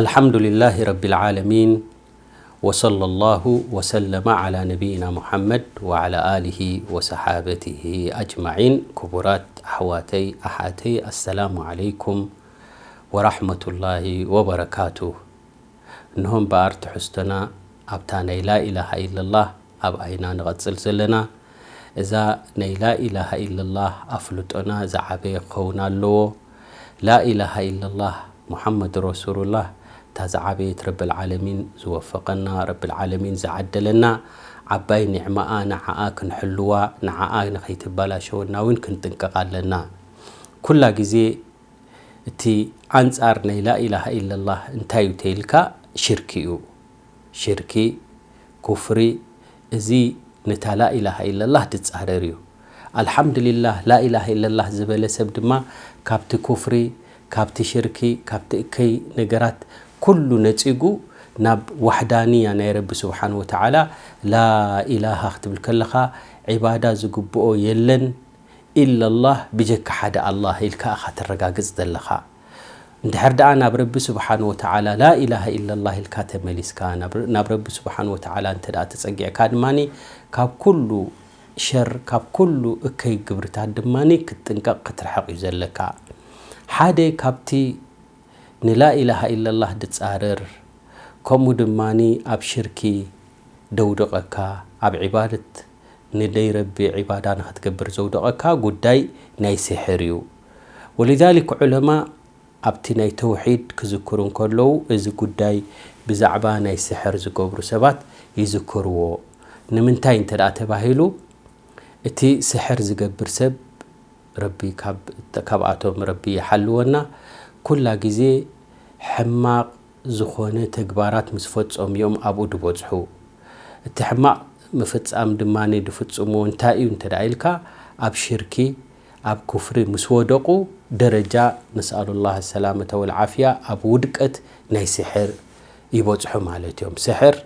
الحمد لله رب العالمين، وصلى الله وسلم على نبينا محمد وعلى آله وصحابته أجمعين. ክቡራት ኣሕዋተይ ኣሓተይ፣ ኣሰላሙ ዓለይኩም ወራሕመቱላሂ ወበረካቱ። እንሆ እምበኣር ትሕዝቶና ኣብታ ናይ ላኢላሃ ኢለላህ ኣብኣ ኢና ንቐጽል ዘለና። እዛ ናይ ላኢላሃ ኢለላህ ኣፍልጦና ዝዓበየ ክኸውን ኣለዎ። ላኢላሃ ኢለላህ ሙሓመድ ረሱሉላህ፣ እታ ዝዓበየት፣ ረብል ዓለሚን ዝወፈቐና፣ ረብል ዓለሚን ዝዓደለና ዓባይ ኒዕማኣ፣ ንዓኣ ክንሕልዋ፣ ንዓኣ ንኸይትበላሸወና እውን ክንጥንቀቕ ኣለና። ኩላ ግዜ እቲ ኣንጻር ናይ ላኢላሃ ኢለላህ እንታይ እዩ ተይልካ? ሽርኪ እዩ። ሽርኪ፣ ኩፍሪ፣ እዚ ነታ ላኢላሃ ኢለላህ ድጻረር እዩ። ኣልሓምዱሊላህ፣ ላኢላሃ ኢለላህ ዝበለ ሰብ ድማ ካብቲ ኩፍሪ፣ ካብቲ ሽርኪ፣ ካብቲ እከይ ነገራት ኩሉ ነጺጉ ናብ ዋሕዳንያ ናይ ረቢ ስብሓን ወተዓላ፣ ላኢላሃ ክትብል ከለኻ ዒባዳ ዝግብኦ የለን ኢለላህ፣ ብጀካ ሓደ ኣላህ ኢልካ ኢኻ ተረጋግጽ ዘለኻ። እንድሕር ደኣ ናብ ረቢ ስብሓን ወተዓላ ላኢላሃ ኢለላህ ኢልካ ተመሊስካ፣ ናብ፣ ናብ ረቢ ስብሓን ወተዓላ እንተ ደኣ ተጸጊዕካ ድማኒ፣ ካብ ኩሉ ሸር፣ ካብ ኩሉ እከይ ግብርታት ድማኒ ክትጥንቀቕ፣ ክትርሕቕ እዩ ዘለካ። ሓደ ካብቲ ንላኢላሃ ኢለላህ ድጻረር፣ ከምኡ ድማኒ ኣብ ሽርኪ ደውድቐካ፣ ኣብ ዒባደት ንደይ ረቢ ዒባዳ ንኽትገብር ዘውድቐካ ጉዳይ ናይ ስሕር እዩ። ወሊዛሊክ ዑለማ ኣብቲ ናይ ተውሒድ ክዝክሩ እንከለዉ፣ እዚ ጉዳይ ብዛዕባ ናይ ስሕር ዝገብሩ ሰባት ይዝክርዎ። ንምንታይ እንተ ደኣ ተባሂሉ፣ እቲ ስሕር ዝገብር ሰብ፣ ረቢ ካብ፣ ካብኣቶም ረቢ ይሓልወና፣ ኩላ ግዜ ሕማቕ ዝኾነ ተግባራት ምስ ፈጸሙ እዮም ኣብኡ ድበጽሑ። እቲ ሕማቕ ምፍጻም ድማ ድፍጽምዎ እንታይ እዩ እንተ ደኣ ኢልካ፣ ኣብ ሽርኪ፣ ኣብ ኩፍሪ ምስ ወደቑ፣ ደረጃ፣ ነስኣሉላህ ሰላመተ ወልዓፍያ፣ ኣብ ውድቀት ናይ ስሕር ይበጽሑ ማለት እዮም። ስሕር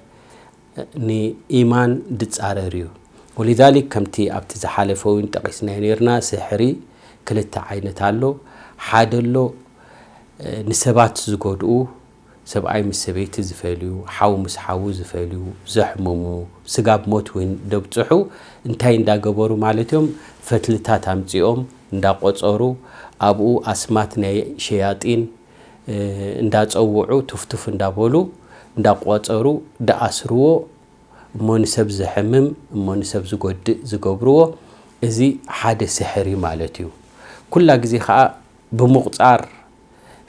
ንኢማን ድጻረር እዩ። ወሊዛሊክ ከምቲ ኣብቲ ዝሓለፈ እውን ጠቒስናዮ ነይርና፣ ስሕሪ ክልተ ዓይነት ኣሎ። ሓደ ኣሎ፣ እ፣ ንሰባት ዝጎድኡ፣ ሰብኣይ ምስ ሰበይቲ ዝፈልዩ፣ ሓው ምስ ሓዉ ዝፈልዩ፣ ዘሕምሙ፣ ስጋብ ሞት እውን ደብጽሑ፣ እንታይ እንዳገበሩ ማለት እዮም? ፈትልታት ኣምጺኦም እንዳቆጸሩ፣ ኣብኡ ኣስማት ናይ ሸያጢን፣ እ፣ እንዳጸውዑ፣ ቱፍቱፍ እንዳበሉ፣ እንዳቆጸሩ፣ ደኣስርዎ፣ እሞ ንሰብ ዘሕምም፣ እሞ ንሰብ ዝጎድእ ዝገብርዎ፣ እዚ ሓደ ስሕር እዩ ማለት እዩ። ኩላ ግዜ ኸኣ ብምቑጻር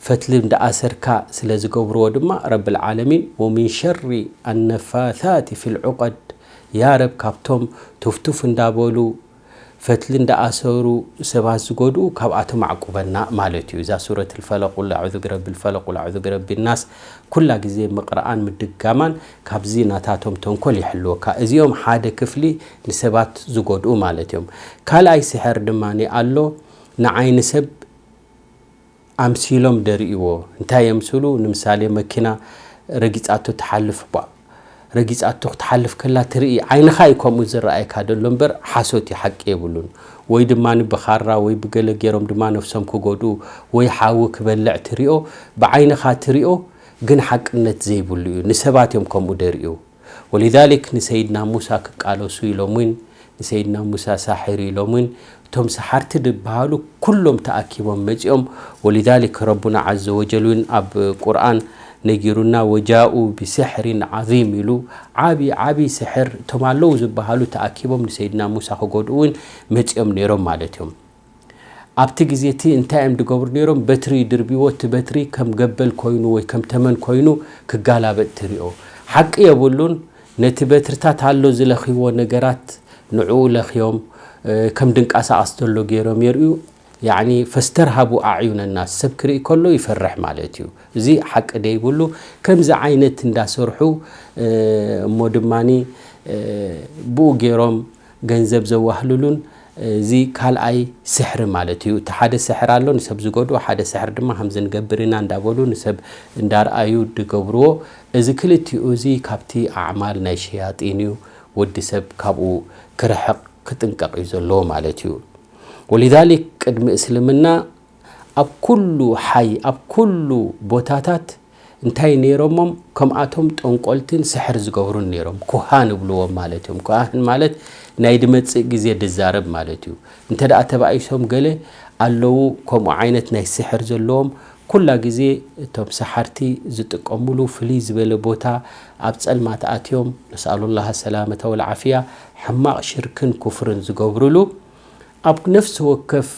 ፈትሊ እንዳኣሰርካ ስለ ዝገብርዎ ድማ ረብል ዓለሚን፣ "ወሚን ሸሪ ኣነፋሳቲ ፊል ዑቀድ"፣ ያ ረብ፣ ካብቶም ቱፍቱፍ እንዳበሉ ፈትሊ እንዳኣሰሩ ሰባት ዝጎድኡ፣ ካብኣቶም ኣዕቁበና ማለት እዩ። እዛ ሱረት ልፈለቅ፣ ቁል ኣዑዙ ቢረቢ ልፈለቅ፣ ቁል ኣዑዙ ቢረቢ ናስ፣ ኩላ ግዜ ምቕርኣን ምድጋማን ካብዚ ናታቶም ተንኮል ይሕልወካ። እዚኦም ሓደ ክፍሊ ንሰባት ዝጎድኡ ማለት እዮም። ካልኣይ ስሕር ድማ ኣሎ፣ ንዓይኒ ሰብ ኣምሲሎም ደርእይዎ። እንታይ የምስሉ? ንምሳሌ፣ መኪና ረጊጻቶ ትሓልፍ፣ ቧ፣ ረጊጻቶ ክትሓልፍ ከላ ትርኢ። ዓይንኻ እዩ ከምኡ ዝረኣየካ ደሎ እምበር፣ ሓሶት እዩ፣ ሓቂ የብሉን። ወይ ድማ ብኻራ ወይ ብገለ ገይሮም ድማ ነፍሶም ክጎድኡ፣ ወይ ሓዊ ክበልዕ ትሪኦ፣ ብዓይንኻ ትሪኦ፣ ግን ሓቅነት ዘይብሉ እዩ። ንሰባት እዮም ከምኡ ደርእዩ። ወሊዛሊክ ንሰይድና ሙሳ ክቃለሱ ኢሎም እውን፣ ንሰይድና ሙሳ ሳሒር ኢሎም እውን፣ እቶም ሰሓርቲ ዝበሃሉ ኩሎም ተኣኪቦም መጺኦም። ወሊዛሊክ ረቡና ዓዘ ወጀል እውን ኣብ ቁርኣን ነጊሩና፣ "ወጃኡ ቢስሕሪን ዓዚም" ኢሉ፣ ዓቢ ዓቢ ስሕር፣ እቶም ኣለዉ ዝበሃሉ ተኣኪቦም ንሰይድና ሙሳ ክጎድኡ እውን መጺኦም ነይሮም ማለት እዮም። ኣብቲ ግዜ እቲ እንታይ እዮም ዝገብሩ ነይሮም? በትሪ ይድርብዎ፣ እቲ በትሪ ከም ገበል ኮይኑ ወይ ከም ተመን ኮይኑ ክጋላበጥ ትሪኦ። ሓቂ የብሉን። ነቲ በትርታት ኣሎ ዝለኽይዎ ነገራት ንዕኡ ለኽዮም፣ እ፣ ከም ድንቃሳቐስ ዘሎ ገይሮም የርእዩ። ያዕኒ፣ ፈስተርሃቡ ኣዕዩነ ናስ፣ ሰብ ክርኢ ከሎ ይፈርሕ ማለት እዩ። እዚ ሓቂ ደይብሉ፣ ከምዚ ዓይነት እንዳሰርሑ፣ እ፣ እሞ ድማኒ፣ እ፣ ብኡ ገይሮም ገንዘብ ዘዋህልሉን፣ እዚ ካልኣይ ስሕሪ ማለት እዩ። እቲ ሓደ ስሕር ኣሎ፣ ንሰብ ዝጎድኡ፣ ሓደ ስሕር ድማ ከምዚ ንገብር ኢና እንዳበሉ ንሰብ እንዳርኣዩ ዝገብርዎ። እዚ ክልቲኡ እዚ ካብቲ ኣዕማል ናይ ሸያጢን እዩ፣ ወዲ ሰብ ካብኡ ክርሕቕ ክጥንቀቕ እዩ ዘለዎ ማለት እዩ። ወሊዛሊክ ቅድሚ እስልምና ኣብ ኩሉ ሓይ፣ ኣብ ኩሉ ቦታታት እንታይ ነይሮሞም? ከምኣቶም ጠንቆልትን ስሕር ዝገብሩን ነይሮም። ኩሃን ይብልዎም ማለት እዮም። ኩሃን ማለት ናይ ድመጽእ ግዜ ድዛረብ ማለት እዩ። እንተ ደኣ ተባኢሶም ገለ ኣለዉ፣ ከምኡ ዓይነት ናይ ስሕር ዘለዎም፣ ኩላ ግዜ እቶም ሰሓርቲ ዝጥቀሙሉ ፍልይ ዝበለ ቦታ ኣብ ጸልማት ኣትዮም፣ ነስኣሉላህ ሰላመተ ወልዓፍያ፣ ሕማቕ ሽርክን ኩፍርን ዝገብሩሉ ኣብ ነፍሲ ወከፍ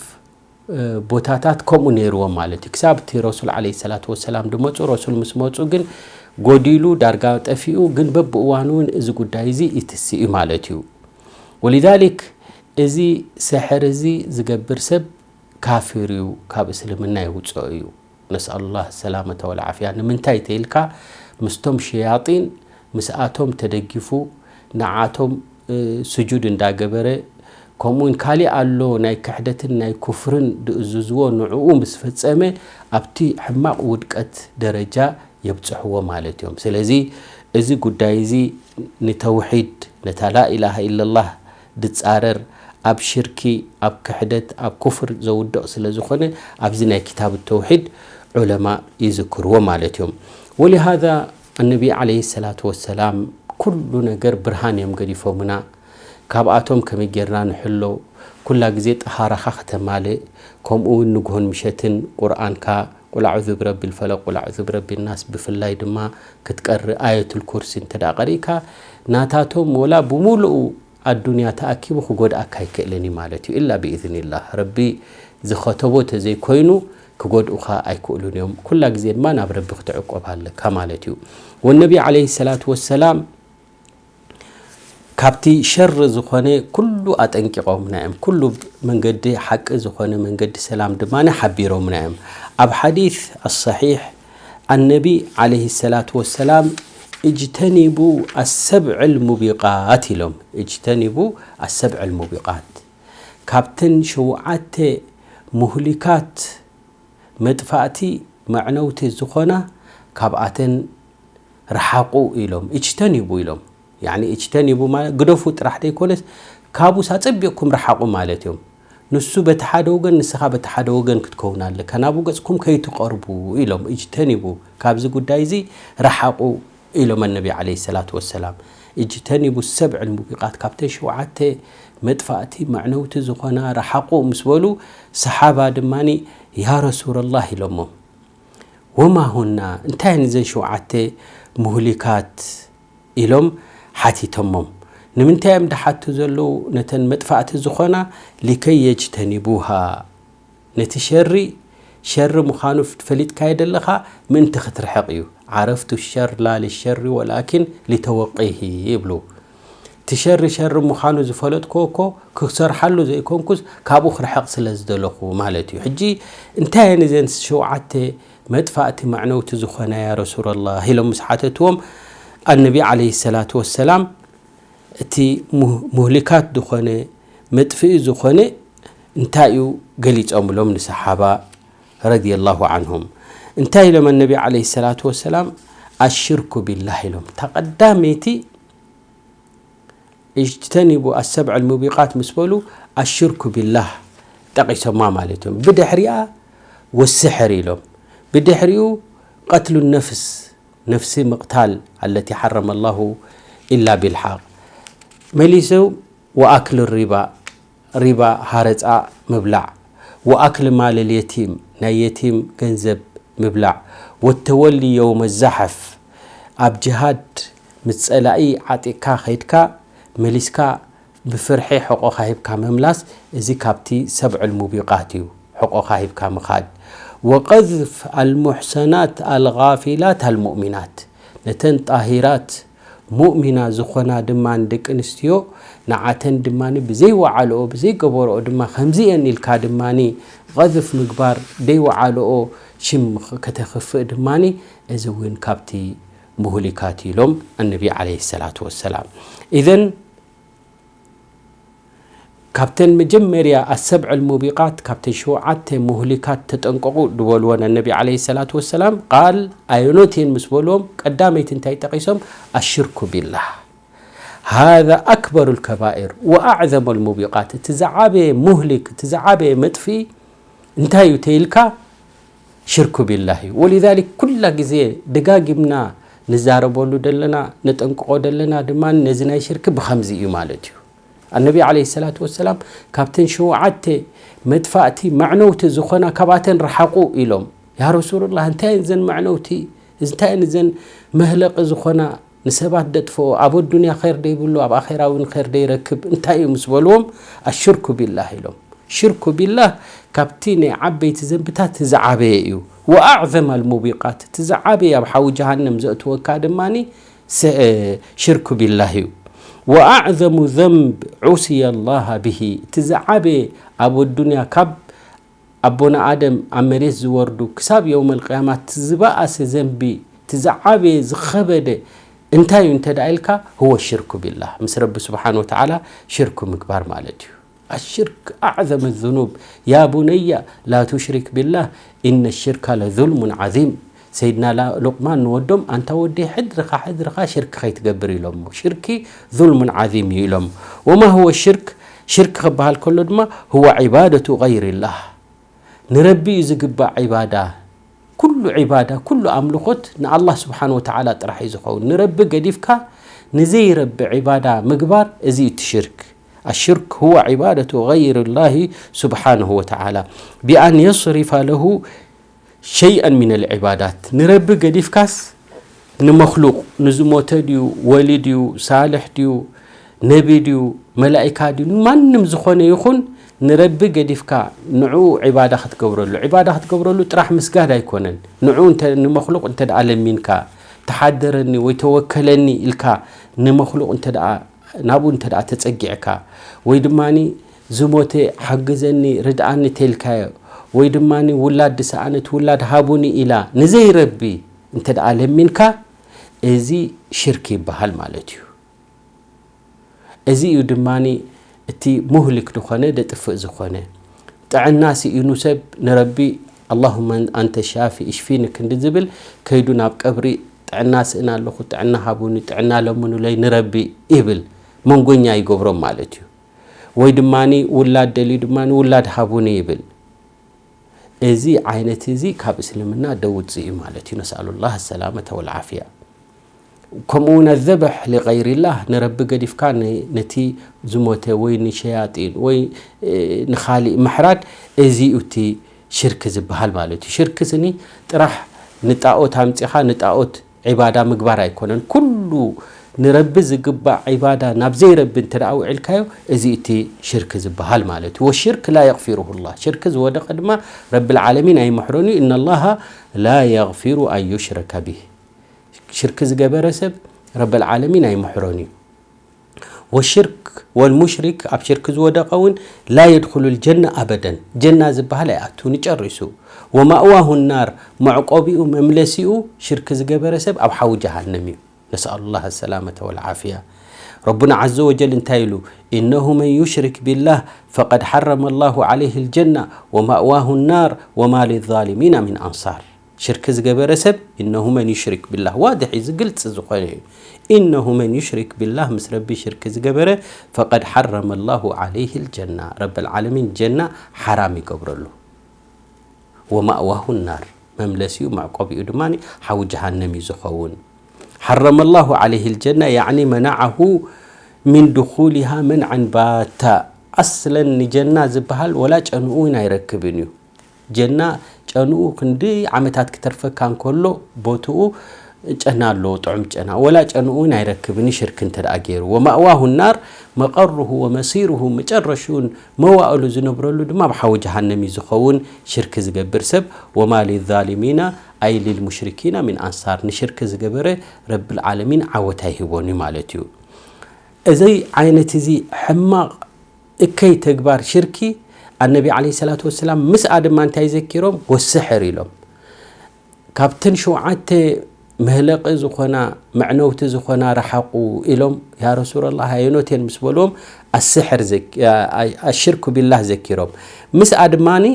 ቦታታት ከምኡ ነይርዎም ማለት እዩ። ክሳብ እቲ ረሱል ዓለይሂ ሰላቱ ወሰላም ድመፁ፣ ረሱል ምስ መፁ ግን ጎዲሉ፣ ዳርጋ ጠፊኡ፣ ግን በብእዋኑ እውን እዚ ጉዳይ እዚ ይትስእ እዩ ማለት እዩ። ወሊዛሊክ እዚ ስሕር እዚ ዝገብር ሰብ ካፊር እዩ፣ ካብ እስልምና ይውፅኦ እዩ። ነስኣሉላህ ሰላመተ ወልዓፍያ። ንምንታይ ተይልካ ምስቶም ሸያጢን ምስኣቶም ተደጊፉ ንዓቶም ስጁድ እንዳገበረ፣ ከምኡውን ካሊእ ኣሎ ናይ ክሕደትን ናይ ኩፍርን ድእዝዝዎ ንዕኡ ምስ ፈጸመ ኣብቲ ሕማቕ ውድቀት ደረጃ የብጽሕዎ ማለት እዮም። ስለዚ እዚ ጉዳይ እዚ ንተውሒድ፣ ነታ ላኢላሃ ኢለላህ ድጻረር፣ ኣብ ሽርኪ፣ ኣብ ክሕደት፣ ኣብ ኩፍር ዘውድቕ ስለ ዝኾነ ኣብዚ ናይ ክታብ ተውሒድ ዑለማ ይዝክርዎ ማለት እዮም። ወሊሃዛ ኣነቢ ዓለይሂ ሰላቱ ወሰላም ኩሉ ነገር ብርሃን እዮም ገዲፎምና። ካብኣቶም ከመይ ጌርና ንሕሎ? ኩላ ግዜ ጠሃራኻ ከተማልእ፣ ከምኡ እውን ንግሆን ምሸትን ቁርኣንካ ቁል ኣዑዙ ብረቢል ፈለቅ፣ ቁል ኣዑዙ ብረቢል ናስ፣ ብፍላይ ድማ ክትቀሪ ኣየቱል ኩርሲ እንተ ደኣ ቀሪእካ፣ ናታቶም ወላ ብምሉኡ ኣዱንያ ተኣኪቡ ክጎድኣካ ኣይክእልን እዩ ማለት እዩ። ኢላ ብኢዝኒላህ፣ ረቢ ዝኸተቦ ተዘይኮይኑ ክጎድኡኻ ኣይክእሉን እዮም። ኩላ ግዜ ድማ ናብ ረቢ ክትዕቆብ ኣለካ ማለት እዩ። ወነቢ ዓለይሂ ሰላቱ ወሰላም ካብቲ ሸር ዝኾነ ኩሉ ኣጠንቂቖምና እዮም። ኩሉ መንገዲ ሓቂ ዝኾነ መንገዲ ሰላም ድማ ሓቢሮምና እዮም። ኣብ ሓዲስ ኣሰሒሕ ኣነቢ ዓለይሂ ሰላቱ ወሰላም እጅተኒቡ ኣሰብዕል ሙቢቃት ኢሎም። እጅተኒቡ ኣሰብዕል ሙቢቃት፣ ካብተን ሸውዓተ ሙህሊካት መጥፋእቲ መዕነውቲ ዝኾና ካብኣተን ረሓቑ ኢሎም። እጅተኒቡ ኢሎም። ያኒ እጅተኒቡ ማለት ግደፉ ጥራሕ ዘይኮነስ ካብኡስ ኣጸቢቕኩም ረሓቑ ማለት እዮም። ንሱ በቲ ሓደ ወገን፣ ንስኻ በቲ ሓደ ወገን ክትከውን ኣለካ። ናብኡ ገጽኩም ከይትቐርቡ ኢሎም። እጅተኒቡ፣ ካብዚ ጉዳይ እዚ ረሓቑ ኢሎም ኣነቢ ዓለይሂ ሰላቱ ወሰላም። እጅተኒቡ ሰብዕል ሙቢቃት፣ ካብተን ሸውዓተ መጥፋእቲ መዕነውቲ ዝኾና ረሓቑ ምስ በሉ፣ ሰሓባ ድማኒ ያ ረሱለላህ ኢሎሞም። ወማ ሁና፣ እንታይ እየን እዘን ሸውዓተ ሙህሊካት ኢሎም ሓቲቶሞም። ንምንታይ እዮም ድሓቱ ዘለዉ? ነተን መጥፋእቲ ዝኾና ሊከይ የጅተኒቡሃ፣ ነቲ ሸሪ ሸሪ ምዃኑ ፈሊጥካዮ ደለኻ ምእንቲ ክትርሕቕ እዩ። ዓረፍቱ ሸር ላ ልሸሪ ወላኪን ሊተወቂሂ ይብሉ። እቲ ሸሪ ሸሪ ምዃኑ ዝፈለጥክዎ እኮ ክሰርሓሉ ዘይኮንኩስ ካብኡ ክርሕቕ ስለ ዝደለኹ ማለት እዩ። ሕጂ እንታይ እየን እዘን ሸውዓተ መጥፋእቲ መዕነውቲ ዝኾና ያ ረሱለላህ ኢሎም ምስ ሓተትዎም ኣነቢ ዓለይሂ ሰላቱ ወሰላም እቲ ሙህ- ሙህሊካት ዝኾነ መጥፍኢ ዝኾነ እንታይ እዩ ገሊጾምሎም ንሰሓባ ረዲየላሁ ዓንሁም። እንታይ ኢሎም ኣነቢ ዓለይሂ ሰላቱ ወሰላም ኣሽርኩ ቢላህ ኢሎም። እታ ቀዳመይቲ እጅተኒቡ ኣሰብዐል ሙቢቃት ምስ በሉ ኣሽርኩ ቢላህ ጠቒሶማ ማለት እዮም። ብድሕሪኣ ወስሕር ኢሎም። ብድሕሪኡ ቀትሉ ነፍስ፣ ነፍሲ ምቕታል ኣለቲ ሓረመ ላሁ ኢላ ቢልሓቅ። መሊሱ ወኣክል ሪባ፣ ሪባ ሃረፃ ምብላዕ፣ ወኣክል ማለል የቲም፣ ናይ የቲም ገንዘብ ምብላዕ፣ ወተወሊ የውመ ዛሕፍ፣ ኣብ ጅሃድ ምስ ፀላኢ ዓጢቕካ ኸይድካ መሊስካ ብፍርሒ ሕቖኻ ሂብካ ምምላስ፣ እዚ ካብቲ ሰብዕል ሙቢቃት እዩ። ሕቖኻ ሂብካ ምኻድ። ወቀዝፍ ኣልሙሕሰናት ኣልጋፊላት ኣልሙእሚናት፣ ነተን ጣሂራት ሙእሚና ዝኾና ድማ ደቂ ኣንስትዮ ንዓተን ድማ ብዘይወዓልኦ ብዘይገበርኦ ድማ ከምዚ እየን ኢልካ ድማ ቀዝፍ ምግባር፣ ዘይወዓልኦ ሽም ከተኽፍእ ድማ እዚ እውን ካብቲ ሙህሊካት ኢሎም ኣነቢ ዓለይሂ ሰላቱ ወሰላም። ኢዘን ካብተን መጀመርያ ኣሰብዐል ሙቢቃት፣ ካብተን ሸውዓተ ሙህሊካት ተጠንቀቑ ዝበልወን ኣነቢ ዓለይሂ ሰላቱ ወሰላም ቃል ኣየኖት እየን ምስ በልዎም፣ ቀዳመይቲ እንታይ ጠቒሶም? ኣሽርኩ ቢላህ። ሃዛ ኣክበሩ ልከባኢር ወኣዕዘሙ ልሙቢቃት። እቲ ዝዓበየ ሙህሊክ፣ እቲ ዝዓበየ መጥፍኢ እንታይ እዩ ተይልካ? ሽርኩ ቢላህ እዩ። ወሊዛሊክ ኩላ ግዜ ደጋጊምና ንዛረበሉ ደለና፣ ነጠንቅቖ ደለና ድማ ነዚ ናይ ሽርክ ብኸምዚ እዩ ማለት እዩ። ኣነቢ ዓለይሂ ሰላቱ ወሰላም ካብተን ሸውዓተ መጥፋእቲ መዕነውቲ ዝኾና ካብኣተን ረሓቑ ኢሎም። ያ ረሱሉላህ፣ እንታይ እየን ዘን መዕነውቲ? እንታይ እየን ዘን መህለቒ ዝኾና? ንሰባት ደጥፍኦ፣ ኣብ ኣዱንያ ኸይር ደይብሉ፣ ኣብ ኣኼራ እውን ኸይር ደይረክብ እንታይ እዩ ምስ በልዎም፣ ኣሽርኩ ቢላህ ኢሎም። ሽርኩ ቢላህ ካብቲ ናይ ዓበይቲ ዘንብታት ዝዓበየ እዩ። ወኣዕዘም ኣልሙቢቃት፣ እቲ ዝዓበየ ኣብ ሓዊ ጀሃነም ዘእትወካ ድማ ሽርኩ ቢላህ እዩ። ወኣዕዘሙ ዘንብ ዑስየ ላሃ ብሂ፣ እቲ ዝዓበየ ኣብ ኣዱንያ ካብ ኣቦና ኣደም ኣብ መሬት ዝወርዱ ክሳብ የውመል ቅያማ እቲ ዝበኣሰ ዘንቢ፣ እቲ ዝዓበየ ዝኸበደ እንታይ እዩ እንተ ደኣ ኢልካ፣ ህወ ሽርኩ ቢላህ፣ ምስ ረቢ ስብሓን ወተዓላ ሽርኩ ምግባር ማለት እዩ። ኣሽርክ ኣዕዘም ዙኑብ፣ ያ ቡነያ ላ ቱሽሪክ ቢላህ ኢነ ሽርካ ለዙልሙን ዓዚም። ሰይድና ላ- ሉቅማን ንወዶም፣ ኣንታ ወደይ፣ ሕድርኻ ሕድርኻ ሽርክ ኸይትገብር ኢሎሞ። ሽርኪ ዙልሙን ዓዚም እዩ ኢሎም። ወማ ህወ ሽርክ፣ ሽርክ ክበሃል ከሎ ድማ፣ ህወ ዒባደቱ ገይሪላህ፣ ንረቢ እዩ ዝግባእ ዒባዳ። ኩሉ ዒባዳ፣ ኩሉ ኣምልኾት ንኣላህ ስብሓን ወተዓላ ጥራሕ እዩ ዝኸውን። ንረቢ ገዲፍካ ንዘይረቢ ዒባዳ ምግባር፣ እዚ እዩ እቲ ሽርክ። ኣሽርክ ሁወ ዒባደቱ ገይሪ ላሂ ስብሓንሁ ወተዓላ ቢኣን የስሪፋ ለሁ ሸይኣን ሚነል ዒባዳት። ንረቢ ገዲፍካስ ንመኽሉቕ፣ ንዝሞተ ድዩ፣ ወሊ ድዩ፣ ሳልሕ ድዩ፣ ነቢ ድዩ፣ መላኢካ ድዩ፣ ማንም ዝኾነ ይኹን፣ ንረቢ ገዲፍካ ንዕኡ ዒባዳ ክትገብረሉ። ዒባዳ ክትገብረሉ ጥራሕ ምስጋድ ኣይኮነን። ንዕኡ እንተ-፣ ንመኽሉቕ እንተ ደኣ ለሚንካ፣ "ተሓደረኒ ወይ ተወከለኒ" ኢልካ ንመኽሉቕ እንተ ደኣ፣ ናብኡ እንተ ደኣ ተጸጊዕካ፣ ወይ ድማኒ "ዝሞተ ሓግዘኒ፣ ርድኣኒ" ተልካዮ፣ ወይ ድማኒ "ውላድ ዝሰኣነት ውላድ ሃቡኒ" ኢላ ንዘይረቢ እንተ ደኣ ለሚንካ፣ እዚ ሽርክ ይበሃል ማለት እዩ። እዚ እዩ ድማ እቲ ሙህሊክ ዝኾነ፣ ደጥፍእ ዝኾነ። ጥዕና ስኢኑ ሰብ ንረቢ፣ "ኣላሁመ ኣንተ ሻፊ እሽፊኒ" ክንዲ ዝብል፣ ከይዱ ናብ ቀብሪ፣ "ጥዕና ስእነ ኣለኹ፣ ጥዕና ሃቡኒ፣ ጥዕና ለምኑለይ" ንረቢ ይብል። መንጎኛ ይገብሮም ማለት እዩ። ወይ ድማ ውላድ ደልዩ ድማ "ውላድ ሃቡኒ" ይብል። እዚ ዓይነት እዚ ካብ እስልምና ደውጽእ እዩ ማለት እዩ። ነስኣሉላህ ሰላመተ ወልዓፍያ። ከምኡ እውን ኣዘበሕ ሊገይሪላህ፣ ንረቢ ገዲፍካ ን-፣ ነቲ ዝሞተ ወይ ንሸያጢን ወይ፣ እ፣ ንኻሊእ ምሕራድ፣ እዚ እዩ እቲ ሽርክ ዝበሃል ማለት እዩ። ሽርክ ስኒ ጥራሕ ንጣኦት ኣምጺኻ ንጣኦት ዒባዳ ምግባር ኣይኮነን። ኩሉ ንረቢ ዝግባእ ዒባዳ ናብ ዘይረቢ እንተ ደኣ ውዒልካዮ፣ እዚ እቲ ሽርክ ዝበሃል ማለት እዩ። ወሽርክ ላ የግፊሩሁ ላህ። ሽርክ ዝወደቐ ድማ ረብል ዓለሚን ኣይምሕሮን እዩ። "ኢነላሃ ላ የግፊሩ ኣን ዩሽረከ ቢህ።" ሽርክ ዝገበረ ሰብ ረብል ዓለሚን ኣይምሕሮን እዩ። ወሽርክ ወልሙሽሪክ፣ ኣብ ሽርክ ዝወደቐ እውን፣ "ላ የድኹሉል ጀና ኣበደን።" ጀና ዝበሃል ኣይኣቱን ጨሪሱ። "ወማእዋሁ ናር።" መዕቆቢኡ፣ መምለሲኡ፣ ሽርክ ዝገበረ ሰብ ኣብ ሓዊ ጀሃነም እዩ። ነስኣሉላህ ሰላመተ ወልዓፍያ። ረቡና ዓዘ ወጀል እንታይ ኢሉ? "ኢነሁ መን ዩሽሪክ ቢላህ ፈቀድ ሐረመ ላሁ ዐለይሂል ጀና ወማእዋሁ ናር ወማ ሊዛሊሚና ሚን ኣንሳር።" ሽርክ ዝገበረ ሰብ፣ "ኢነሁ መን ዩሽሪክ ቢላህ"፣ ዋድሕ እዩ፣ እዚ ግልፂ ዝኾነ እዩ። "ኢነሁ መን ዩሽሪክ ቢላህ"፣ ምስ ረቢ ሽርክ ዝገበረ፣ "ፈቀድ ሐረመ ላሁ ዐለይሂል ጀና"፣ ረብል ዓለሚን ጀና ሓራም ይገብረሉ። "ወማእዋሁ ናር"፣ መምለሲኡ፣ መዕቆቢኡ ድማ ሓዊ ጀሃነም እዩ ዝኸውን። "ሐረመ ላሁ ዐለይሂል ጀና" ያዕኒ መነዐሁ ሚን ድኹሊሃ መንዐን ባታ። ኣስለን ንጀና ዝበሃል ወላ ጨንኡ እውን ኣይረክብን እዩ። ጀና ጨንኡ ክንዲ ዓመታት ክተርፈካ እንከሎ፣ ቦትኡ ጨና ኣለዎ፣ ጥዑም ጨና። ወላ ጨንኡ እውን ኣይረክብን ሽርክ እንተ ደኣ ገይሩ። "ወማእዋሁ ናር"፣ መቐርሁ ወመሲርሁ፣ መጨረሽኡን መዋእሉ ዝነብረሉ ድማ ኣብ ሓዊ ጀሃነም እዩ ዝኸውን ሽርክ ዝገብር ሰብ። "ወማ ሊዛሊሚና ኣይ ሊልሙሽሪኪና ሚን ኣንሳር"፣ ንሽርክ ዝገበረ ረብል ዓለሚን ዓወት ኣይህቦን እዩ ማለት እዩ። እዚ ዓይነት እዚ ሕማቕ እከይ ተግባር ሽርኪ፣ ኣነቢ ዓለይሂ ሰላቱ ወሰላም ምስኣ ድማ እንታይ ዘኪሮም? ወስሕር ኢሎም። ካብተን ሸውዓተ መህለቒ ዝኾና፣ መዕነውቲ ዝኾና ረሓቑ ኢሎም። ያ ረሱለላህ፣ ኣየኖት እየን ምስ በልዎም፣ ኣስሕር ዘኪ-፣ ኣ-፣ ኣ-፣ ኣሽርኩ ቢላህ ዘኪሮም። ምስኣ ድማኒ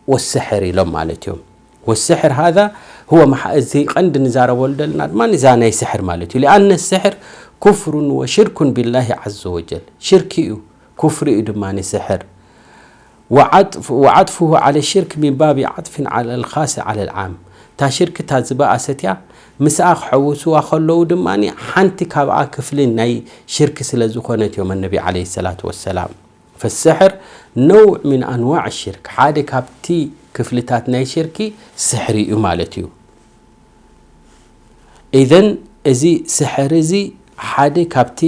ወስሕር ኢሎም ማለት እዮም። ወስሕር ሃዛ ሁወ መሓ-፣ እዚ ቀንዲ ንዛረበሉ ዘለና ድማ እዛ ናይ ስሕር ማለት እዩ። ሊኣነ ስሕር ኩፍሩን ወሽርኩን ቢላሂ ዐዘ ወጀል። ሽርኪ እዩ፣ ኩፍሪ እዩ ድማ ስሕር። وعطف وعطفه على الشرك من باب عطف على الخاص على العام። እታ ሽርክ እታ ዝበኣሰት እያ፣ ምስኣ ክሕውስዋ ከለዉ ድማ ሓንቲ ካብኣ ክፍሊ ናይ ሽርክ ስለ ዝኾነት እዮም ኣነቢ ዓለይሂ ሰላቱ ወሰላም። فالسحر نوع من أنواع الشرك፣ ሓደ ካብቲ ክፍልታት ናይ ሽርኪ ስሕሪ እዩ ማለት እዩ። ኢዘን እዚ ስሕሪ እዚ ሓደ ካብቲ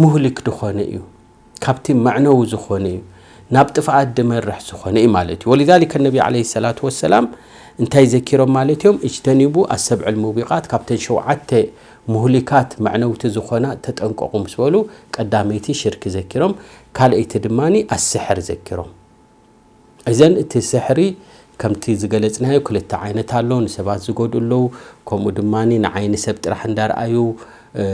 ሙህሊክ ዝኾነ እዩ፣ ካብቲ መዕነዊ ዝኾነ እዩ፣ ናብ ጥፍኣት ድመርሕ ዝኾነ እዩ ማለት እዩ። ولذلك النبي عليه الصلاة والسلام እንታይ ዘኪሮም ማለት እዮም? اجتنبوا السبع الموبقات፣ ካብተን ሸውዓተ ሙህሊካት መዕነውቲ ዝኾና ተጠንቀቑ ምስ በሉ፣ ቀዳመይቲ ሽርክ ዘኪሮም፣ ካልኣይቲ ድማ ኣስሕር ዘኪሮም። እዘን እቲ ስሕሪ ከምቲ ዝገለጽናዮ ክልተ ዓይነት ኣሎ። ንሰባት ዝጎድኡ ኣለዉ፣ ከምኡ ድማ ንዓይኒ ሰብ ጥራሕ እንዳረኣዩ፣ እ፣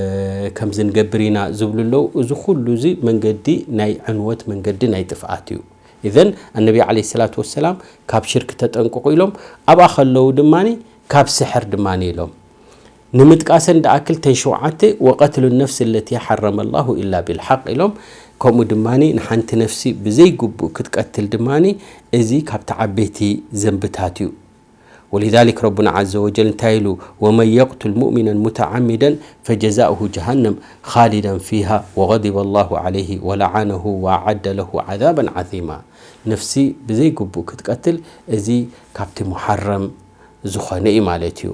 ከምዚ ንገብር ኢና ዝብሉ ኣለዉ። እዚ ኩሉ እዚ መንገዲ ናይ ዕንወት፣ መንገዲ ናይ ጥፍኣት እዩ። እዘን ኣነቢ ዓለይሂ ሰላቱ ወሰላም ካብ ሽርክ ተጠንቅቑ ኢሎም፣ ኣብኣ ከለዉ ድማ ካብ ስሕር ድማ ኢሎም። ንምጥቃሰን ደኣ ክልተን ሸውዓተ፣ وقتل النفس التي حرم الله إلا بالحق ኢሎም። ከምኡ ድማ ንሓንቲ ነፍሲ ብዘይግቡእ ክትቀትል ድማ እዚ ካብቲ ዓበይቲ ዘንብታት እዩ። ولذلك ربنا عز وجل እንታይ ኢሉ? ومن يقتل مؤمنا متعمدا فجزاؤه جهنم خالدا فيها وغضب الله عليه ولعنه وأعد له عذابا عظيما። ነፍሲ ብዘይግቡእ ክትቀትል እዚ ካብቲ ሙሓረም ዝኾነ እዩ ማለት እዩ።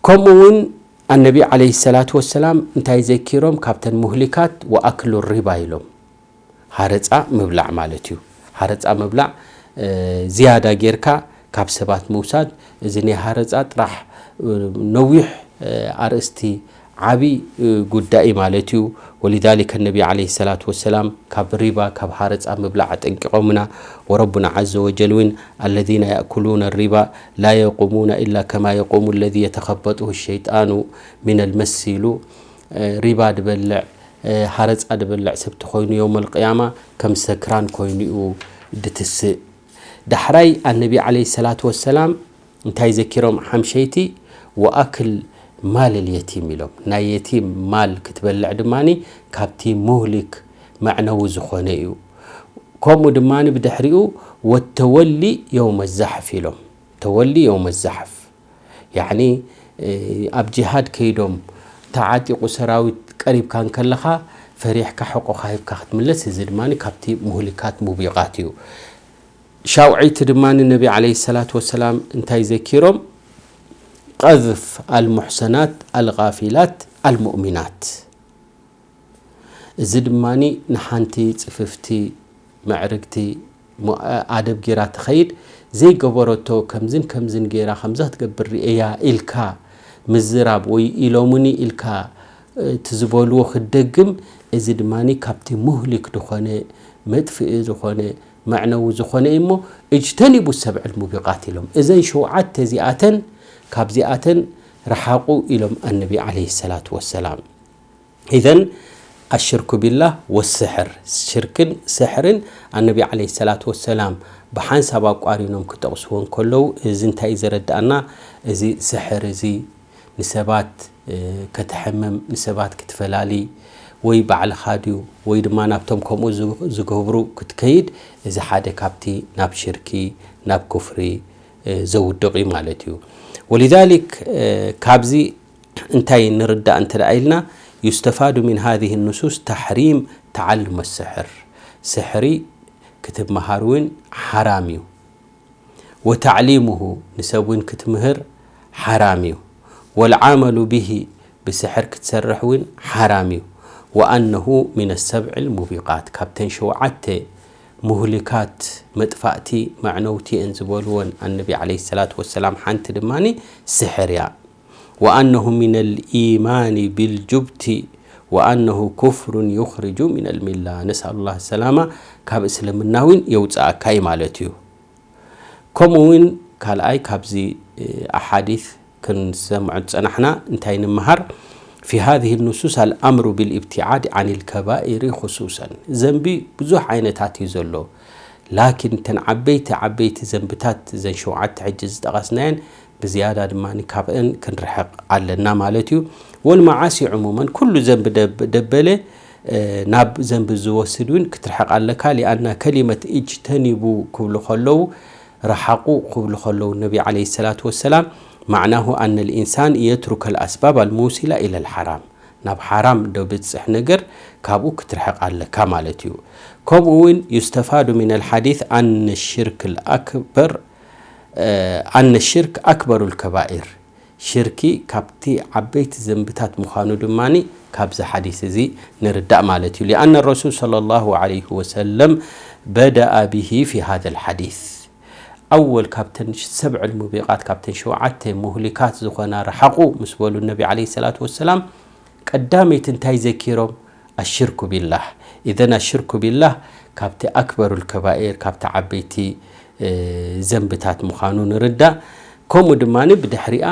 ከምኡ እውን ኣነቢ ዓለይሂ ሰላቱ ወሰላም እንታይ ዘኪሮም? ካብተን ሙህሊካት ወኣክሉ ሪባ ኢሎም፣ ሃረፃ ምብላዕ ማለት እዩ። ሃረፃ ምብላዕ፣ እ፣ ዝያዳ ጌርካ ካብ ሰባት ምውሳድ። እዚ ናይ ሃረፃ ጥራሕ፣ እ፣ ነዊሕ፣ እ፣ ኣርእስቲ ዓቢ፣ እ፣ ጉዳይ ማለት እዩ። ولذلك النبي عليه الصلاة والسلام ካብ ሪባ፣ ካብ ሃረፃ ምብላዕ ኣጠንቂቖምና። وربنا عز وجل እውን الذين يأكلون الربا لا يقومون إلا كما يقوم الذي يتخبطه الشيطان من المس ኢሉ፣ እ፣ ሪባ ድበልዕ፣ እ፣ ሃረፃ ድበልዕ ሰብ ተኾይኑ የውመል ቅያማ ከም ሰክራን ኮይኑ እዩ ድትስእ። ዳሕራይ ኣነቢ ዓለይሂ ሰላቱ ወሰላም እንታይ ዘኪሮም? ሓምሸይቲ ወኣክል ማል ልየቲም ኢሎም። ናይ የቲም ማል ክትበልዕ ድማ ካብቲ ሙህሊክ መዕነዊ ዝኾነ እዩ። ከምኡ ድማ ብድሕሪኡ ወተወሊ የውመ ዛሕፍ ኢሎም። ተወሊ የውመ ዛሕፍ፣ ያዕኒ፣ እ፣ ኣብ ጂሃድ ከይዶም ተዓጢቑ ሰራዊት ቀሪብካ እንከለኻ ፈሪሕካ ሕቆኻ ሂብካ ክትምለስ፣ እዚ ድማ ካብቲ ሙህሊካት ሙቢቓት እዩ። ሻውዐይቲ ድማ ነቢ ዓለይሂ ሰላቱ ወሰላም እንታይ ዘኪሮም? ቀዝፍ ኣልሙሕሰናት ኣልጋፊላት ኣልሙእሚናት። እዚ ድማ ንሓንቲ ጽፍፍቲ ምዕርግቲ ሞ-፣ ኣደብ ጌራ ትኸይድ፣ ዘይገበረቶ ከምዝን ከምዝን ጌራ ከምዚ ክትገብር ርእያ ኢልካ ምዝራብ ወይ ኢሎምኒ ኢልካ፣ እ፣ እቲ ዝበልዎ ክትደግም፣ እዚ ድማ ካብቲ ሙህሊክ ዝኾነ፣ መጥፍኢ ዝኾነ፣ መዕነዊ ዝኾነ እዩ እሞ፣ እጅተኒቡ ሰብዕል ሙቢቃት ኢሎም። እዘን ሸውዓተ እዚኣተን፣ ካብዚኣተን ረሓቑ ኢሎም ኣነቢ ዓለይሂ ሰላቱ ወሰላም። ኢዘን ኣሽርኩ ቢላህ ወስሕር፣ ሽርክን ስሕርን ኣነቢ ዓለይሂ ሰላቱ ወሰላም ብሓንሳብ ኣቋሪኖም ክጠቕስዎ እንከለዉ፣ እዚ እንታይ እዩ ዘረድኣና? እዚ ስሕር እዚ ንሰባት፣ እ፣ ከተሕምም፣ ንሰባት ክትፈላሊ፣ ወይ ባዕልኻ ድዩ ወይ ድማ ናብቶም ከምኡ ዝ-፣ ዝገብሩ ክትከይድ፣ እዚ ሓደ ካብቲ ናብ ሽርኪ፣ ናብ ኩፍሪ፣ እ፣ ዘውድቕ እዩ ማለት እዩ። ወሊዛሊክ፣ እ፣ ካብዚ እንታይ ንርዳእ እንተ ደኣ ኢልና፣ يستفاد من هذه النصوص تحريم تعلم السحر፣ ስሕሪ ክትመሃር እውን ሓራም እዩ። وتعليمه ንሰብ እውን ክትምህር ሓራም እዩ። والعمل به ብስሕር ክትሰርሕ እውን ሓራም እዩ። وأنه من السبع الموبقات ካብተን ሸውዓተ ሙህሊካት መጥፋእቲ መዕነውቲ እየን ዝበልወን ኣነቢ ዓለይሂ ሰላቱ ወሰላም ሓንቲ ድማ ስሕር እያ። وأنه من الإيمان بالجبت وأنه كفر يخرج من الملة። نسأل الله السلامة ካብ እስልምና እውን የውፅኣካ እዩ ማለት እዩ። ከምኡ እውን ካልኣይ ካብዚ፣ እ፣ ኣሓዲስ ክንሰምዖ ዝፀናሕና እንታይ ንምሃር? في هذه النصوص الأمر بالابتعاد عن الكبائر خصوصا። ዘንቢ ብዙሕ ዓይነታት እዩ ዘሎ። ላኪን እተን ዓበይቲ ዓበይቲ ዘንብታት እዘን ሸውዓተ ሕጂ ዝጠቐስናየን ብዝያዳ ድማ ካብአን ክንርሕቕ ኣለና ማለት እዩ። والمعاصي عموما ኩሉ ዘንቢ ደብ-፣ ደበለ ናብ ዘንቢ ዝወስድ እውን ክትርሕቕ ኣለካ። ሊኣና ከሊመት እጅተኒቡ ክብሉ ከለዉ፣ ረሓቑ ክብሉ ከለዉ ነቢ ዓለይሂ ሰላቱ ወሰላም፣ ማዕናሁ ኣነ ልኢንሳን የትሩከ ልኣስባብ ኣልሙሲላ ኢለ ልሓራም፣ ናብ ሓራም ደብጽሕ ነገር ካብኡ ክትርሕቕ ኣለካ ማለት እዩ። ከምኡ እውን ዩስተፋዱ ሚን ልሓዲት ኣነ ሽርክ ልኣክበር ኣነ ሽርክ ኣክበሩ ልከባኢር፣ ሽርኪ ካብቲ ዓበይቲ ዘንብታት ምዃኑ ድማ ካብዚ ሓዲስ እዚ ንርዳእ ማለት እዩ። ሊኣነ ረሱል ሰለላሁ ዓለይሂ ወሰለም በደኣ ብሂ ፊ ሃዘ ልሓዲስ፣ ኣወል ካብተን ሰብዕ ልሙቢቓት፣ ካብተን ሸውዓተ ሙህሊካት ዝኾና ረሓቑ ምስ በሉ ነቢ ዓለይሂ ሰላቱ ወሰላም፣ ቀዳመይቲ እንታይ ዘኪሮም? ኣሽርኩ ቢላህ። ኢዘን ኣሽርኩ ቢላህ ካብቲ ኣክበሩ ልከባኤር፣ ካብቲ ዓበይቲ ዘንብታት ምዃኑ ንርዳእ። ከምኡ ድማ ብድሕሪኣ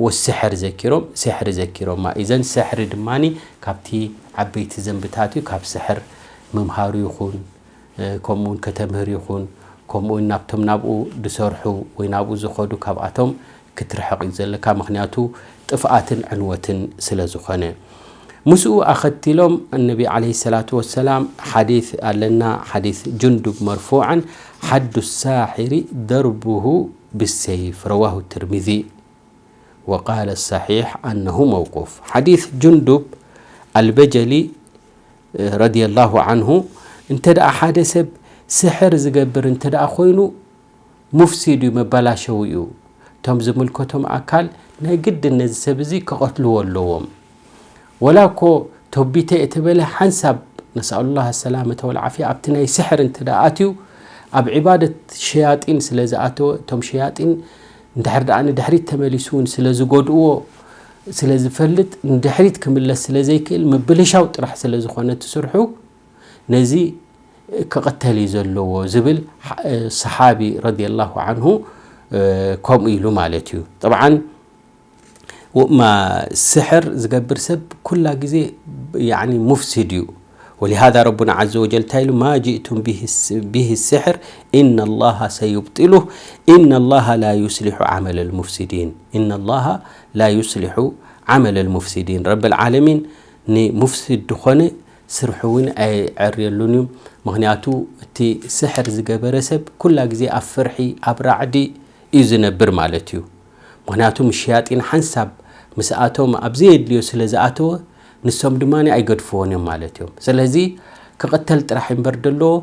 ወስሕር ዘኪሮም፣ ስሕሪ ዘኪሮማ። ኢዘን ስሕሪ ድማ ካብቲ ዓበይቲ ዘንብታት እዩ። ካብ ስሕር ምምሃሩ ይኹን፣ ከምኡውን ከተምህር ይኹን፣ ከምኡውን ናብቶም ናብኡ ዝሰርሑ ወይ ናብኡ ዝኸዱ ካብኣቶም ክትርሕቕ እዩ ዘለካ። ምኽንያቱ ጥፍኣትን ዕንወትን ስለ ዝኾነ። ምስኡ ኣኸቲሎም ነቢ ዓለይሂ ሰላቱ ወሰላም ሓዲስ ኣለና፣ ሓዲስ ጁንዱብ መርፉዓን፣ ሓዱ ሳሒሪ ደርቡሁ ብሰይፍ፣ ረዋሁ ትርሚዚ። ወቃለ ሰሒሕ ኣነሁ መውቁፍ። ሓዲስ ጁንዱብ ኣልበጀሊ ረዲየላሁ ዓንሁ፣ እንተ ደኣ ሓደ ሰብ ስሕር ዝገብር እንተ ደኣ ኮይኑ፣ ሙፍሲድ እዩ፣ መበላሸዊ እዩ። እቶም ዝምልከቶም ኣካል ናይ ግድን ነዚ ሰብ እዚ ክቐትልዎ ኣለዎም። ወላ እኮ ቶቢተ እተበለ ሓንሳብ፣ ነስኣሉላህ ሰላመተ ወልዓፍያ፣ ኣብቲ ናይ ስሕር እንተ ደኣ ኣትዩ፣ ኣብ ዒባደት ሸያጢን ስለ ዝኣተወ፣ እቶም ሸያጢን እንድሕር ደኣ ንድሕሪት ተመሊሱ እውን ስለ ዝጎድእዎ ስለ ዝፈልጥ፣ ንድሕሪት ክምለስ ስለ ዘይክእል፣ ምብልሻው ጥራሕ ስለ ዝኾነ እቲ ስርሑ፣ ነዚ ክቕተል እዩ ዘለዎ ዝብል ሓ-፣ ሰሓቢ ረዲየላሁ ዓንሁ ከምኡ ኢሉ ማለት እዩ። ጠብዓን ማ ስሕር ዝገብር ሰብ ኩላ ግዜ ያዕኒ ሙፍሲድ እዩ። ወሊሃዛ ረቡና ዓዘ ወጀል እንታይ ኢሉ? ማ ጅእቱም ቢሂ ስ-፣ ቢሂ ስሕር ኢነላሃ ሰዩብጢሉህ ኢነላሃ ላ ዩስሊሑ ዓመለ ልሙፍሲዲን። ኢነላሃ ላ ዩስሊሑ ዓመለ ልሙፍሲዲን። ረብል ዓለሚን ንሙፍሲድ ዝኾነ ስርሑ እውን ኣየዕርየሉን እዩ። ምኽንያቱ እቲ ስሕር ዝገበረ ሰብ ኩላ ግዜ ኣብ ፍርሒ፣ ኣብ ራዕዲ እዩ ዝነብር ማለት እዩ። ምኽንያቱ ምስ ሸያጢን ሓንሳብ ምስኣቶም ኣብ ዘየድልዮ ስለ ዝኣተወ፣ ንሶም ድማ ኣይገድፍዎን እዮም ማለት እዮም። ስለዚ ክቕተል ጥራሕ እምበር ደለዎ፣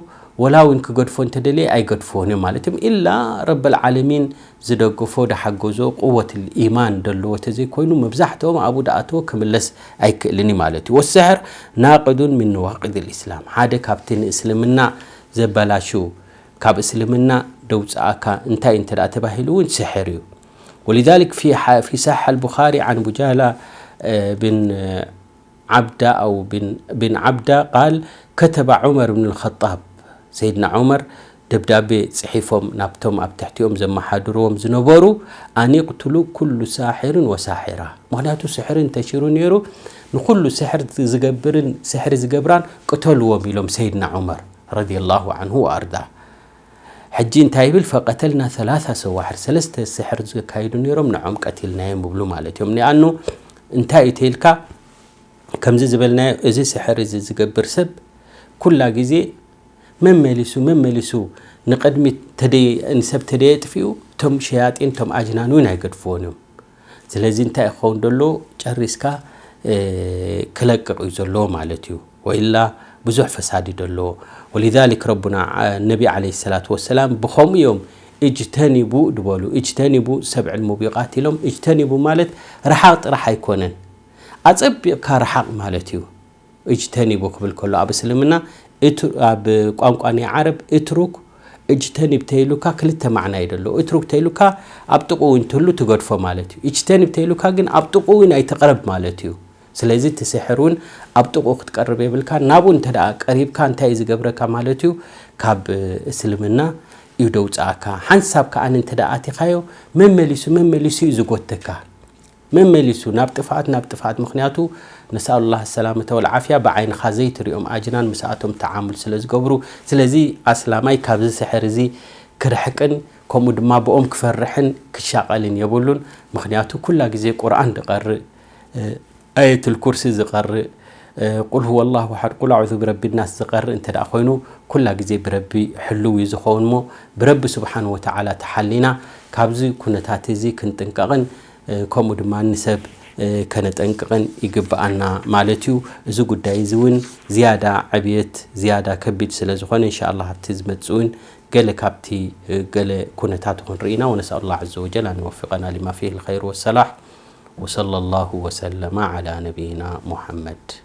ወላ እውን ክገድፎ እንተደልየ ኣይገድፍዎን እዮም ማለት እዮም። ኢላ ረብል ዓለሚን ዝደገፎ፣ ዝሓገዞ፣ ቁወት ኢማን ደለዎ ተዘይኮይኑ፣ መብዛሕትኦም ኣብኡ ደኣተወ ክምለስ ኣይክእልን እዩ ማለት እዩ። ወስሕር ናቅዱን ሚን ነዋቅድ ልእስላም፣ ሓደ ካብቲ ንእስልምና ዘበላሹ፣ ካብ እስልምና ደውፅኣካ እንታይ እንተ ደኣ ተባሂሉ እውን ስሕር እዩ። ወሊዛሊክ ፊ ሓ-፣ ፊ ሰሒሕ ኣልቡኻሪ ዓን ቡጃላ፣ እ፣ ብን ዓብዳ ኣው ብን፣ ብን ዓብዳ ቃል፣ ከተበ ዑመር ብን ልኸጣብ፣ ሰይድና ዑመር ደብዳቤ ጽሒፎም ናብቶም ኣብ ትሕቲኦም ዘመሓድርዎም ዝነበሩ፣ ኣን ይቕትሉ ኩሉ ሳሒርን ወሳሒራ። ምኽንያቱ ስሕሪ እንተሽሩ ነይሩ፣ ንኹሉ ስሕር ዝገብርን ስሕሪ ዝገብራን ቅተልዎም ኢሎም ሰይድና ዑመር ረዲየላሁ ዓንሁ ወኣርዳ። ሕጂ እንታይ ይብል? ፈቀተልና ሰላሳ ሰዋሕር፣ ሰለስተ ስሕር ዘካይዱ ነይሮም፣ ንዖም ቀቲልናዮም ይብሉ ማለት እዮም። ኒኣኑ እንታይ እዩ ተይልካ? ከምዚ ዝበልናዮ፣ እዚ ስሕር እዚ ዝገብር ሰብ ኩላ ግዜ መመሊሱ፣ መመሊሱ ንቕድሚት ተደይ-፣ ንሰብ ተደየጥፊኡ፣ እቶም ሸያጢን፣ እቶም ኣጅናን እውን ኣይገድፍዎን እዮም። ስለዚ እንታይ ክኸውን ደሎ? ጨሪስካ፣ እ፣ ክለቅቕ እዩ ዘለዎ ማለት እዩ። ወኢላ ብዙሕ ፈሳድ እዩ ደሎ። ወሊዛሊክ ረቡና፣ አ፣ ነቢ ዓለይሂ ሰላቱ ወሰላም ብኸምኡ እዮም እጅተኒቡ ድበሉ። እጅተኒቡ ሰብዕል ሙቢቃት ኢሎም። እጅተኒቡ ማለት ረሓቕ ጥራሕ ኣይኮነን። ኣጸቢቕካ ረሓቕ ማለት እዩ። እጅተኒቡ ክብል ከሎ ኣብ እስልምና እት-፣ ኣብ ቋንቋ ናይ ዓረብ እትሩክ እጅተኒብ ተይሉካ ክልተ ማዕና እዩ ደሎ። እትሩክ ተይሉካ ኣብ ጥቕኡ እንተሉ ትገድፎ ማለት እዩ። እጅተኒብ ተይሉካ ግን ኣብ ጥቕኡ እውን ኣይትቕረብ ማለት እዩ። ስለዚ እቲ ስሕር እውን ኣብ ጥቕኡ ክትቀርብ የብልካ። ናብኡ እንተ ደኣ ቀሪብካ እንታይ እዩ ዝገብረካ ማለት እዩ? ካብ እስልምና እዩ ደውፅኣካ። ሓንሳብ ከኣ እንተ ደኣ ኣቲኻዮ መመሊሱ መመሊሱ እዩ ዝጎተካ። መመሊሱ ናብ ጥፍኣት፣ ናብ ጥፍኣት። ምኽንያቱ ነስኣሉላህ ሰላመተ ወልዓፍያ፣ ብዓይንኻ ዘይትሪኦም ኣጅናን ምስኣቶም ተዓሙል ስለ ዝገብሩ። ስለዚ ኣስላማይ ካብዚ ስሕር እዚ ክርሕቅን ከምኡ ድማ ብኦም ክፈርሕን ክሻቐልን የብሉን። ምኽንያቱ ኩላ ግዜ ቁርኣን ዝቐርእ፣ እ፣ ኣየቱል ኩርሲ ዝቐርእ፣ ቁል ሁወ ላሁ ኣሓድ፣ ቁል ኣዑዙ ብረቢ ናስ ዝቐርእ እንተ ደኣ ኮይኑ፣ ኩላ ግዜ ብረቢ ሕልው እዩ ዝኸውን። እሞ ብረቢ ስብሓን ወተዓላ ተሓሊና፣ ካብዚ ኩነታት እዚ ክንጥንቀቕን ከምኡ ድማ ንሰብ ከነጠንቅቕን ይግብኣና ማለት እዩ። እዚ ጉዳይ እዚ እውን ዝያዳ ዕብየት፣ ዝያዳ ከቢድ ስለ ዝኾነ፣ እንሻ ኣላህ ኣብቲ ዝመጽእ እውን ገለ ካብቲ ገለ ኩነታት ይኹን ርኢና። ወነስኣል ላህ ዐዘ ወጀል ኣን ይወፍቀና ሊማ ፊህ ልኸይር ወሰላሕ። ወሰለ ላሁ ወሰለመ ዓላ ነቢይና ሙሐመድ።